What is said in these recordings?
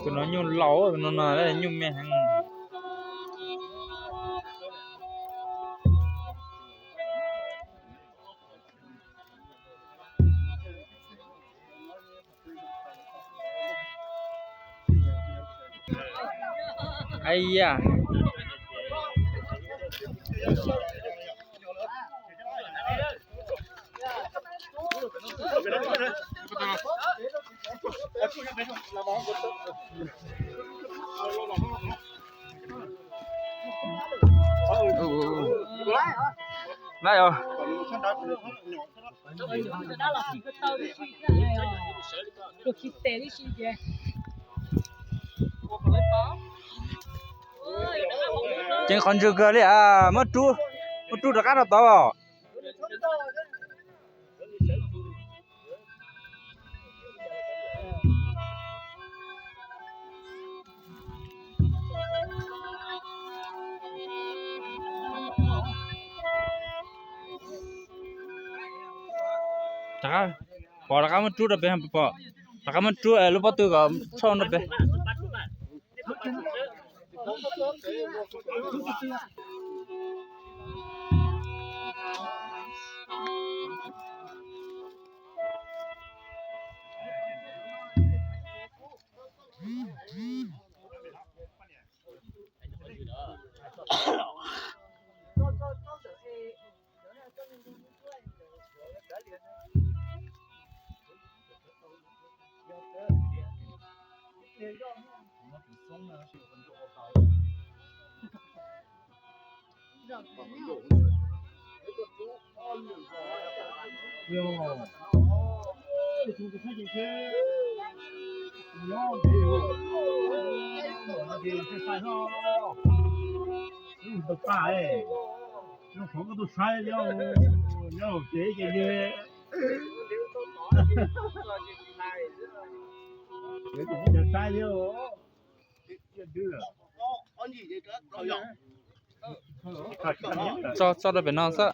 Tus no nyuj laus, tus no no nyuj me heev. Ai ya. Laij os. Ceev qhov ntswg kawg li as, muab rub, muab rub rov qab rau tod. Pom rov qab muab rub rau pem, pom rov qab muab rub lub pob tw kom tshoj rau pem. Tso, tso rau pem no xwb.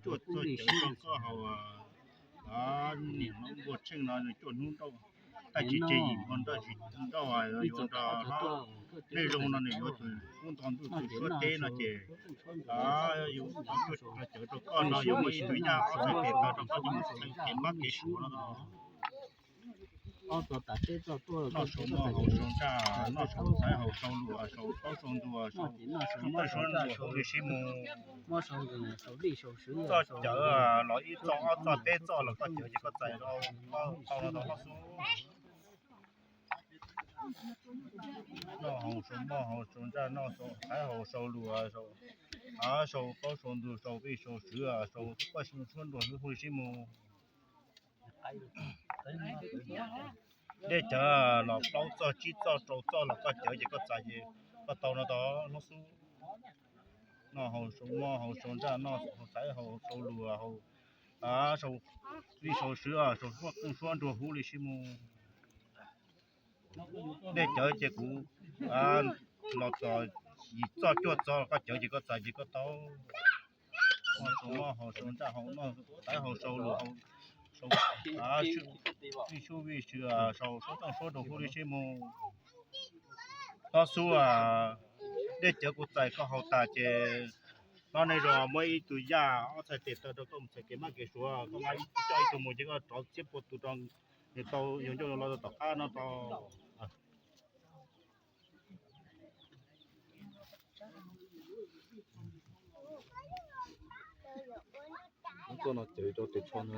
Cuaj txog cawv rau koj haus, niam no npua tsheej no nws cuaj hnub nrauj, taj tsis tseg yim npua nrauj tsis nrauj yuav nrog nej zoo no nws yuav tus kub nto ntuj tus suab teb no ces yuav tau cuaj txog cawv rau koj no yuav muaj ib tug yaj ob txhais tes tau rau koj tus kev pab kev suav no. Noj sau moj haus sau ntsaj, noj sau xaiv haus sau luas, sau plaub sau ntug, sau tawj suab ntuas huv li sib mus. Txoj cawv los ib txoj ob txoj peb txoj los koj cawv ces koj txais tau no tau hlob xub. Noj haus sau moj haus sau ntsaj, noj sau xaiv haus sau luas, sau plaub sau ntug, sau vij sau swv, sau tawj suab ntuas huv li sib mus. Dej cawv los plaub txoj tsib txoj rau txoj los koj cawv ces koj txais ces koj tau no tau hlob xub. Noj haus sau moj haus sau ntsaj, noj haus xaiv haus sau luas, haus sau vij sau swv, sau suab qeej suab nruas huv li sib mus. Dej cawv ces kuv los txog yim txoj cuaj txoj koj cawv ces koj txais ces koj tau. Noj sau moj haus sau ntsaj, haus noj xaiv haus sau luas, haus vij sub vij swv, sau suab qeej suab nruas huv li sib mus. Hlob xub, dej cawv kuv txais koj haus tas ces no nej zoo muab ib tug yaj ob txhais tes taw rau koj mus txhais kev mab kev suav, koj muab coj ib tug mus ces koj rov txhiab pua tus rau nws tau yug ncauj los tom qab no tau. Tuaj no ces rau tes tsho no.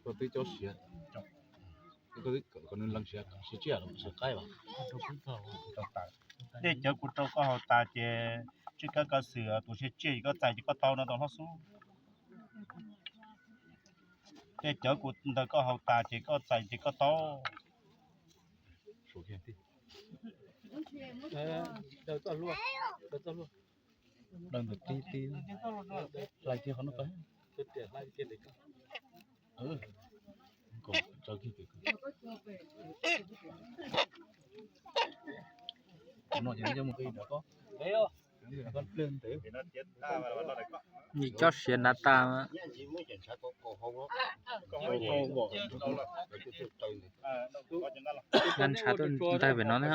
Koj twb cob siav, koj twb kom nws lees siav, siav tsiaj los siav qaib as. Dej cawv kuv rau koj haus tas ces tsij kawg kaw xwm, tus siav tsiaj koj txais ces koj tau no tau hlob xub. Dej cawv kuv ntawd koj haus tas ces koj txais ces koj tau. Daws ntawm tib tib, hlais kiag qhov no pab. Nim cob siav hnav tas. Nqa ntshav tuaj ntag pem no na.